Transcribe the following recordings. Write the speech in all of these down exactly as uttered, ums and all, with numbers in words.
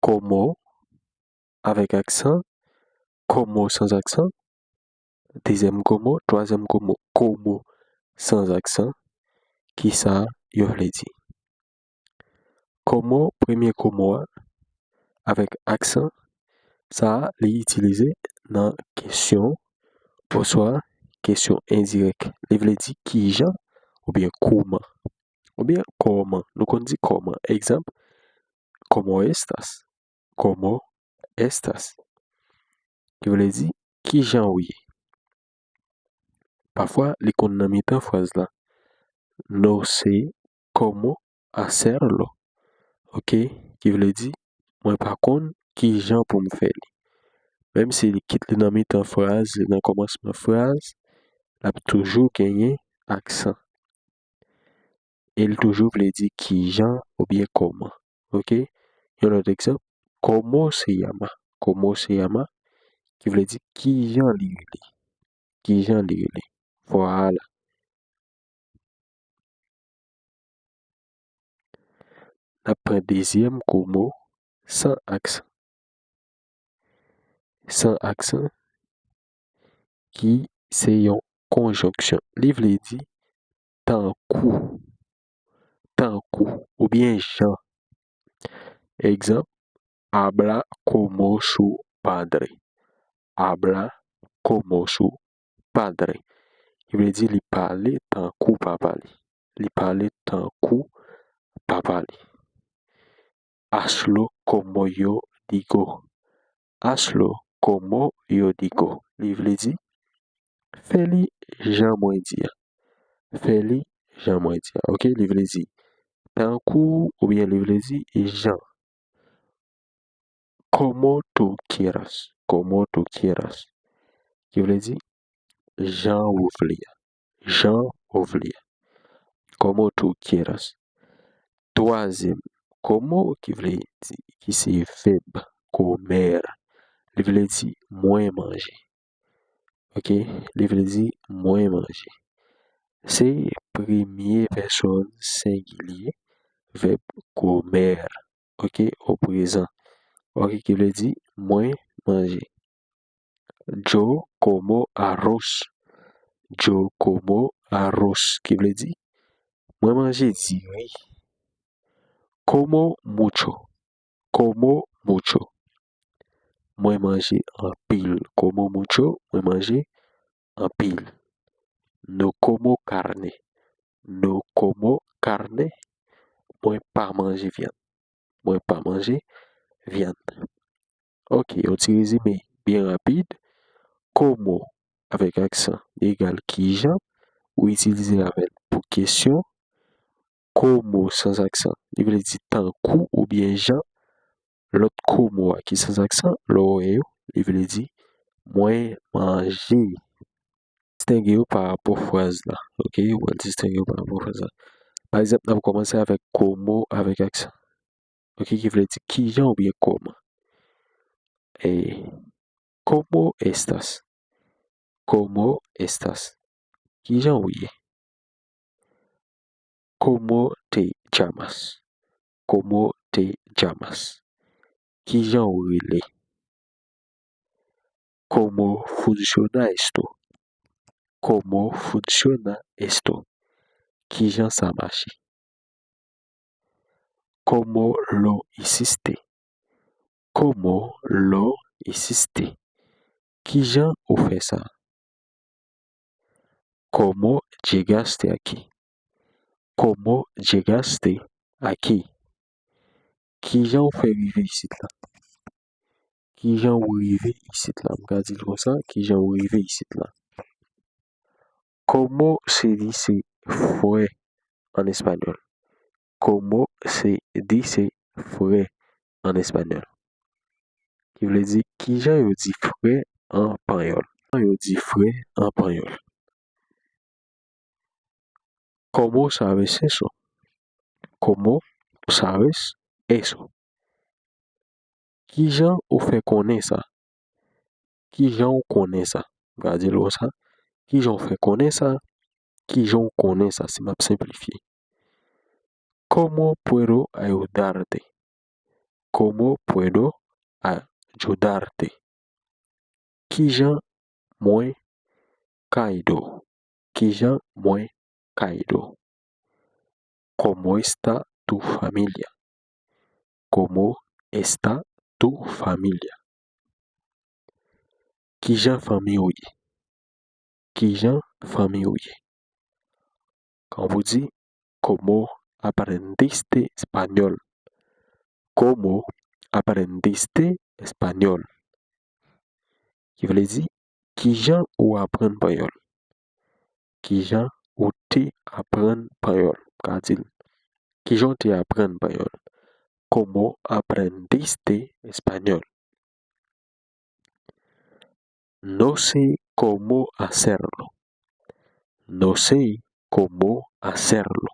Komo, avèk aksan, komo, san aksan, dezyèm komo, twazyèm komo, komo, san aksan. Kisa yo vle di? Komo, premye komo a, avèk aksan, sa a, li itilize nan kesyon oswa kesyon endirèk. Li vle di kijan oubyen kouman. Oubyen kòman. Nou konn di kòman. Egzanp, cómo estás? Cómo estás? Ki vle di kijan w ye. Pafwa, li konn nan mitan fraz la. No sé cómo hacerlo. Oke? Ki vle di, mwen pa konn kijan pou m fè li. Menm si li kit li nan mitan fraz, li nan kòmansman fraz, l ap toujou genyen aksan. E l toujou vle di kijan oubyen kòman. Oke? Yon lòt egzanp, cómo se llama? Cómo se llama? Ki vle di kijan li rele. Kijan li rele. Vwala. N ap pran dezyèm komo san aksan. San aksan, ki se yon konjonksyon. Li vle di tankou, tankou, oubyen jan. Egzanp, habla como su padre. Habla como su padre. Ki vle di li pale tankou papa li. Li pale tankou papa li. Hazlo como yo digo. Hazlo como yo digo. Li vle di, fè li jan mwen di a. Fè li jan mwen di a. Oke? Li vle di tankou oubyen li vle di jan. Como tú quieras. Como tú quieras. Ki vle di jan ou vle a. Jan ou vle a. Como tú quieras. Twazyèm, como ki vle di, ki se vèb comer. Li vle di mwen manje. Oke? Li vle di mwen manje. Se premye pèsòn sengilye vèb comer. Oke? O prezan. Oke? Ki vle di mwen manje. Yo como arroz. Yo como arroz. Ki vle di mwen manje diri. Como mucho. Como mucho. Mwen manje anpil. Como mucho. Mwen manje anpil. No como carne. No como carne. Mwen pa manje vyann. Mwen pa manje vyann. Oke, yon ti rezime byen rapid. Como avèk aksan egal kijan, ou itilize avè l pou kesyon. Como san aksan, li vle di tankou oubyen jan. Lòt como a ki san aksan, lè w wè yo, li vle di mwen manje. Distenge yo pa rapò fraz la. Oke, ou pral distenge yo pa rapò fraz la. Pa egzanp, n ap kòmanse avèk como avèk aksan. Oke, ki vle di kijan oubyen kòman. E, ¿cómo estás? ¿Cómo estás? Kijan ou ye? ¿Cómo te llamas? ¿Cómo te llamas? Kijan ou rele? ¿Cómo funciona esto? ¿Cómo funciona esto? Kijan sa mache? ¿Cómo lo hiciste? ¿Cómo lo hiciste? Kijan ou fè sa? ¿Cómo llegaste aquí? ¿Cómo llegaste aquí? Kijan ou fè rive isit la? Kijan ou rive isit la? M ka di l konsa, kijan ou rive isit la? ¿Cómo se dice fue en español? ¿Cómo se dice fue en español? Ki vle di, kijan yo di frè an panyòl? Kijan yo di frè an panyòl? ¿Cómo sabes eso? ¿Cómo sabes eso? Kijan ou fè konnen sa? Kijan ou konnen sa? M ka di l konsa. Kijan ou fè konnen sa? Kijan ou konnen sa? Si m ap senplifye. ¿Cómo puedo ayudarte? ¿Cómo puedo ayudarte? Kijan mwen ka ede w? Kijan mwen ka ede w? ¿Cómo está tu familia? ¿Cómo está tu familia? Kijan fanmi w ye? Kijan fanmi w ye? Kan w di, ¿Cómo aprendiste español? ¿Cómo aprendiste español? Ki vle di, kijan ou aprann panyòl? Kijan ou te aprann panyòl? Ou ka di l, kijan w te aprann panyòl? ¿Cómo aprendiste español? No sé cómo hacerlo. No sé cómo hacerlo.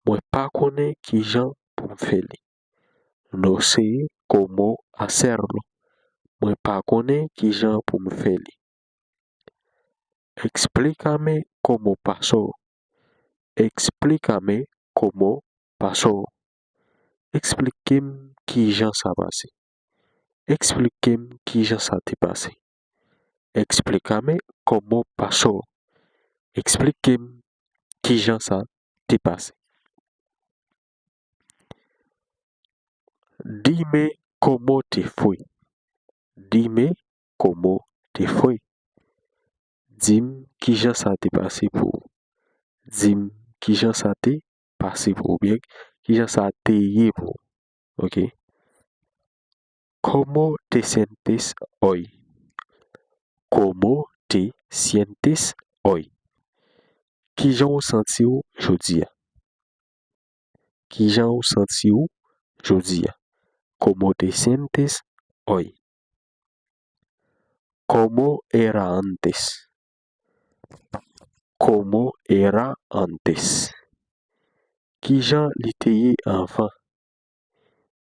Mwen pa konnen kijan pou m fè li. No sé cómo hacerlo. Mwen pa konnen kijan pou m fè li. Explícame cómo pasó. Explícame cómo pasó. Eksplike m kijan sa pase. Eksplike m kijan sa te pase. Explícame cómo pasó. Eksplike m kijan sa te pase. Dime cómo te fue. Dime cómo te fue. Di m kijan sa te pase pou ou. Di m kijan sa te pase pou ou, oubyen kijan sa te ye pou ou. Ok. ¿Cómo te sientes hoy? ¿Cómo te sientes hoy? Kijan w santi w jodi a? Kijan w santi w jodi a? ¿Cómo te sientes hoy? ¿Cómo era antes? ¿Cómo era antes? Kijan li te ye anvan?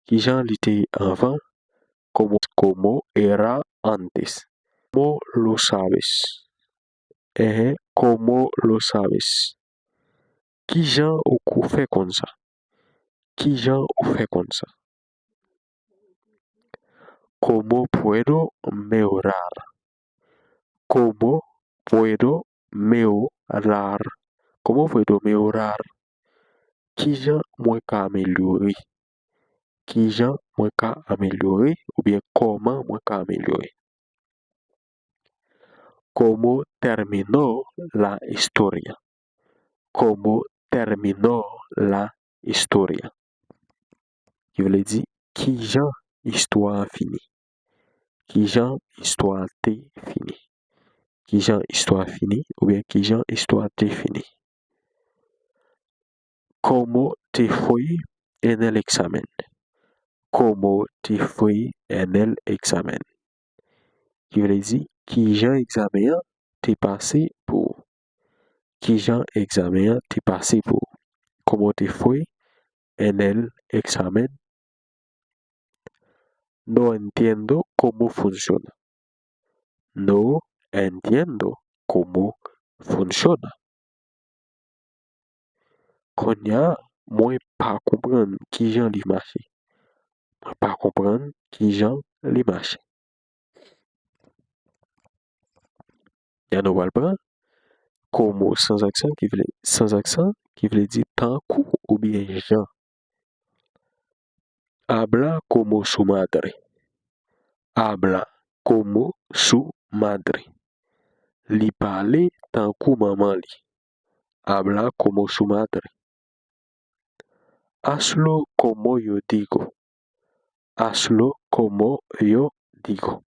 Kijan li te ye anvan? ¿Cómo, cómo era antes? ¿Cómo lo sabes? Ehe, ¿cómo lo sabes? Kijan ou, ou fè konn sa? Kijan ou fè konn sa? ¿Cómo puedo mejorar? ¿Cómo puedo mejorar? ¿Cómo puedo mejorar? Kijan mwen ka amelyore? Kijan mwen ka amelyore? Oubyen kòman mwen ka amelyore? ¿Cómo terminó la historia? ¿Cómo terminó la historia? Ki vle di, kijan istwa a fini? Kijan istwa a te fini? Kijan istwa a fini? Oubyen kijan istwa a te fini? ¿Cómo te fue en el examen? ¿Cómo te fue en el examen? Ki vle di, kijan egzamen an te pase pou ou? Kijan egzamen an te pase pou ou? ¿Cómo te fue en el examen? No entiendo cómo funciona. No entiendo cómo funciona. Kounye a, mwen pa konprann kijan li mache. Mwen pa konprann kijan li mache. Kounye a nou pral pran cómo sans aksan ki vle, sans aksan ki vle di tankou oubyen jan. Habla como su madre. Habla como su madre. Li pale tankou manman li. Habla como su madre. Hazlo como yo digo. Hazlo como yo digo.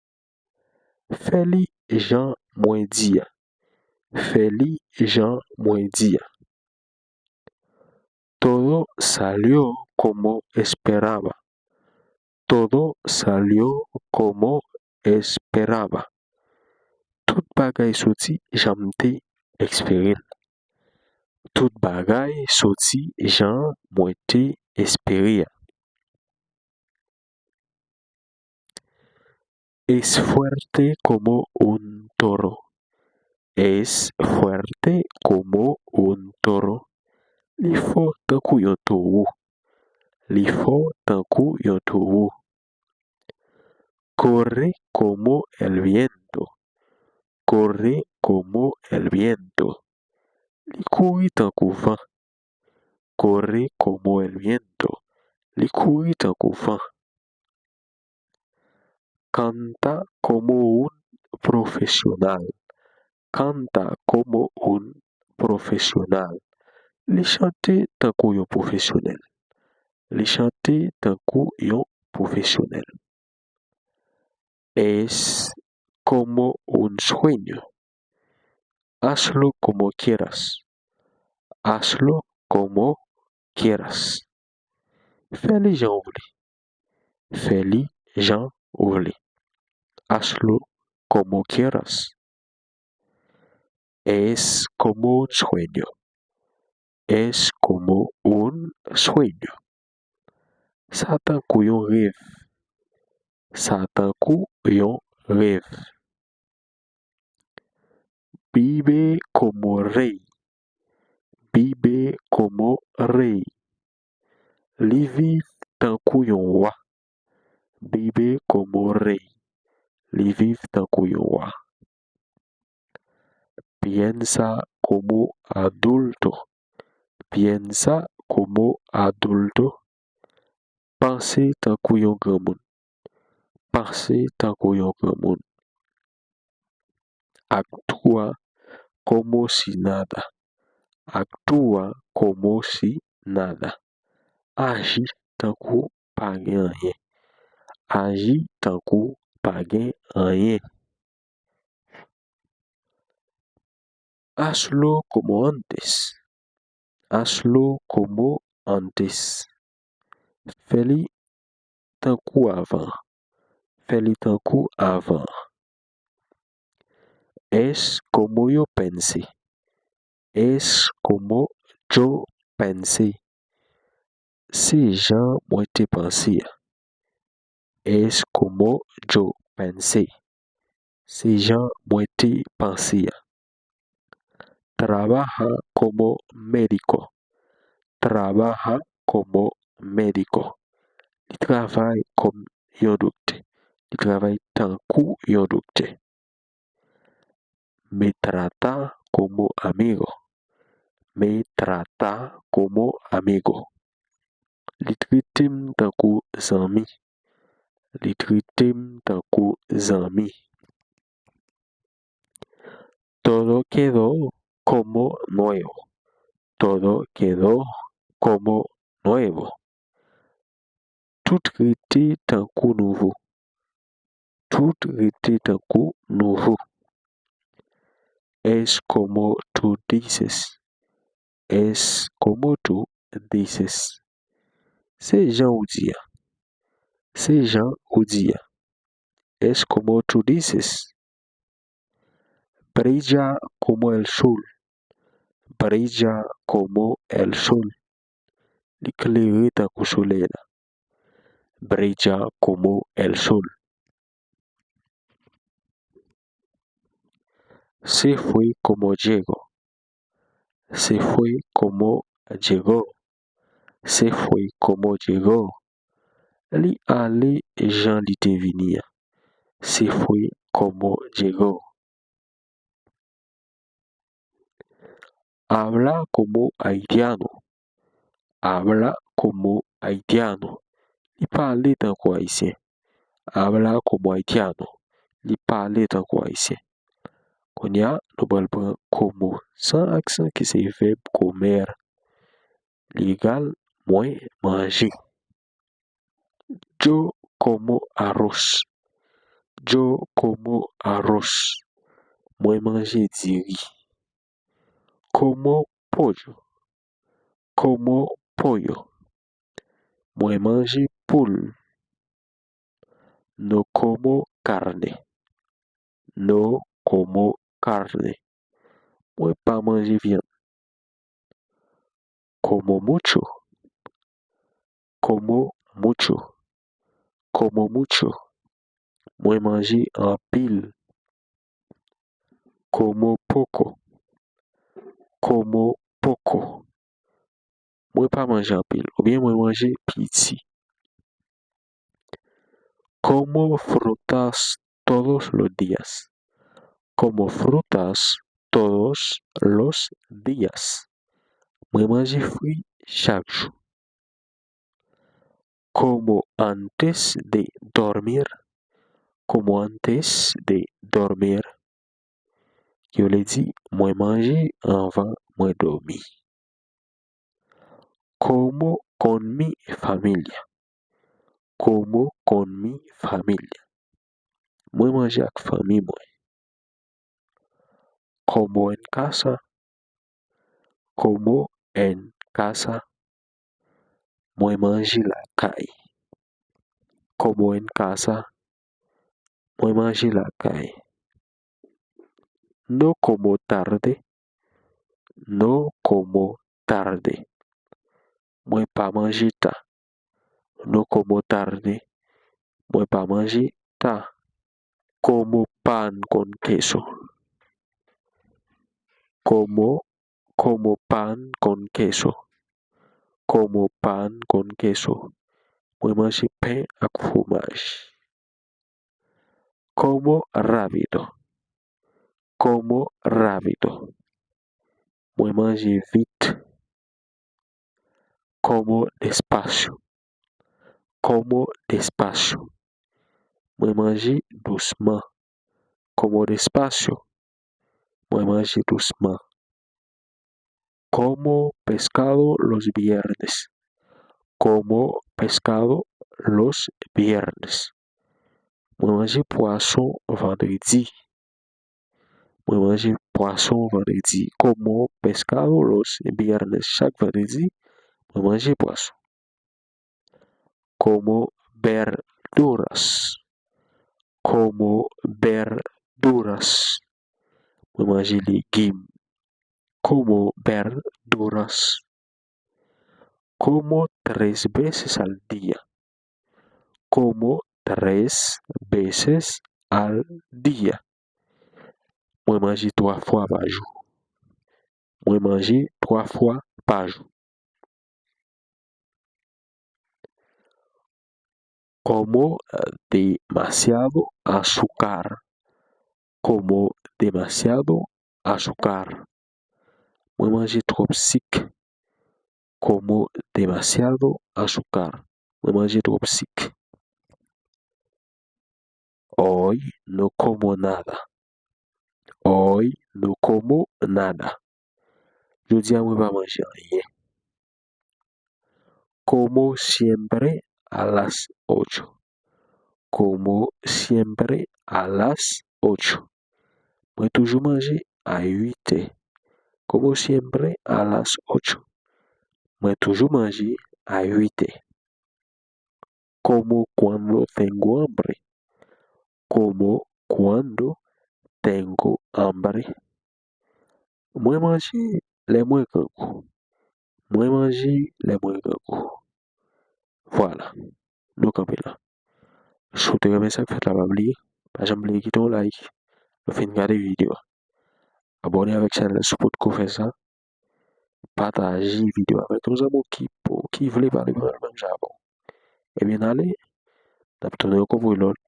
Fè li jan mwen di a. Fè li jan mwen di a. Todo salió como esperaba. Todo salió como esperaba. Tout bagay soti jan m te espere l. Tout bagay soti jan mwen te espere a. Es fuerte como un toro. Es fuerte como un toro. Li fò tankou yon towo. Li fò tankou yon towo. Corre como el viento. Corre como el viento. Li kouri tankou van. Corre como el viento. Li kouri tankou van. Canta como un profesional. Canta como un profesional. Li chante tankou yon pwofesyonèl. Li chante tankou yon pwofesyonèl. Es como un sueño. Hazlo como quieras. Hazlo como quieras. Fè li jan w vle. Fè li jan w vle. Hazlo como quieras. Es como un sueño. Es como un sueño. Sa tankou yon rèv. Sa tankou yon rèv. Vive como rey. Vive como rey. Li viv tankou yon wa. Vive como rey. Li viv tankou yon wa. Piensa como adulto. Piensa como adulto. Panse tankou yon granmoun. Panse tankou yon granmoun. Actúa como si nada. Actúa como si nada. Aji tankou pa gen anyen. Aji tankou pa gen anyen. Hazlo como antes. Hazlo como antes. Fè li tankou avan. Fè li tankou avan. Es como yo pensé. Es como yo pensé. Se jan mwen te panse a. Es como yo pensé. Se jan mwen te panse a. Trabaja como médico. Trabaja como médico. Li travay kòm yon doktè. Li travay tankou yon doktè. Me trata como amigo. Me trata como amigo. Li trete m tankou zanmi. Li trete m tankou zanmi. Todo quedó como nuevo. Todo quedó como nuevo. Tout rete tankou nouvo. Tout rete tankou nouvo. Es como tú dices. Es como tú dices. Se jan ou di a. Se jan ou di a. Es como tú dices. Brilla como el sol. Brilla como el sol. Li klere tankou solèy la. Brilla como el sol. Se fwe como llegó. Se fwe como llegó. Se fwe como llegó. Li ale jan li te vini a. Se fwe como llegó. Habla como haitiano. Habla como haitiano. Li pale tankou ayisyen. Habla como haitiano. Li pale tankou ayisyen. Kounye a, nou pral pran como san aksan ki se vèb comer. Li egal mwen manje. Yo como arroz. Yo como arroz. Mwen manje diri. Como pollo. Como pollo. Mwen manje poul. No como carne. No como carne. Mwen pa manje vyann. Como mucho. Como mucho. Como mucho. Mwen manje anpil. Como poco. Como poco. Mwen pa manje anpil, oubyen mwen manje piti. Como frutas todos los días. Como frutas todos los días. Mwen manje fwi chak jou. Como antes de dormir. Como antes de dormir. Ki vle di, mwen manje anvan mwen dòmi. Como con mi familia. Como con mi familia. Mwen manje ak fanmi mwen. Como en casa. Como en casa. Mwen manje lakay. Como en casa. Mwen manje lakay. No como tarde. No como tarde. Mwen pa manje ta. No como tarde. Mwen pa manje ta. Como pan con queso. Como, como pan con queso. Como pan con queso. Mwen manje pen ak fwomaj. Como rápido. Como rápido. Mwen manje vit. Como despacio. Como despacio. Mwen manje dousman. Como despacio. Mwen manje dousman. Como pescado los viernes. Como pescado los viernes. Mwen manje pwason vandredi. Mwen manje pwason vandredi. Como pescado los viernes. Chak vandredi, mwen manje pwason. Como verduras. Como verduras. Mwen manje legim. Como verduras. Como tres veces al día. Como tres veces al día. Mwen manje twa fwa pa jou. Mwen manje twa fwa pa jou. Como demasiado azúcar. Como demasiado azúcar. Mwen manje twòp sik. Como demasiado azúcar. Mwen manje twòp sik. Hoy no como nada. Hoy no como nada. Jodi a mwen pa manje anyen. Como siempre a las ocho. Como siempre a las ocho. Mwen toujou manje a uit è. Como siempre a las ocho. Mwen toujou manje a uit è. Como cuando tengo hambre. Como cuando tengo hambre. Mwen manje lè mwen grangou. Mwen manje lè mwen grangou. Vwala. Nou kanpe la. Si w te renmen sa k fèt la, pa bliye, pa janm bliye kite yon like lè w fin gade videyo a. Abòne avèk chanèl la si w potko fè sa. Pataje videyo a avèk yon zanmi w ki, ki vle pale menm jan avè w. Ebyen, n ale, n ap tounen ankò pou yon lòt,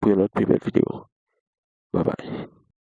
pou yon lòt pi bèl videyo. Babay.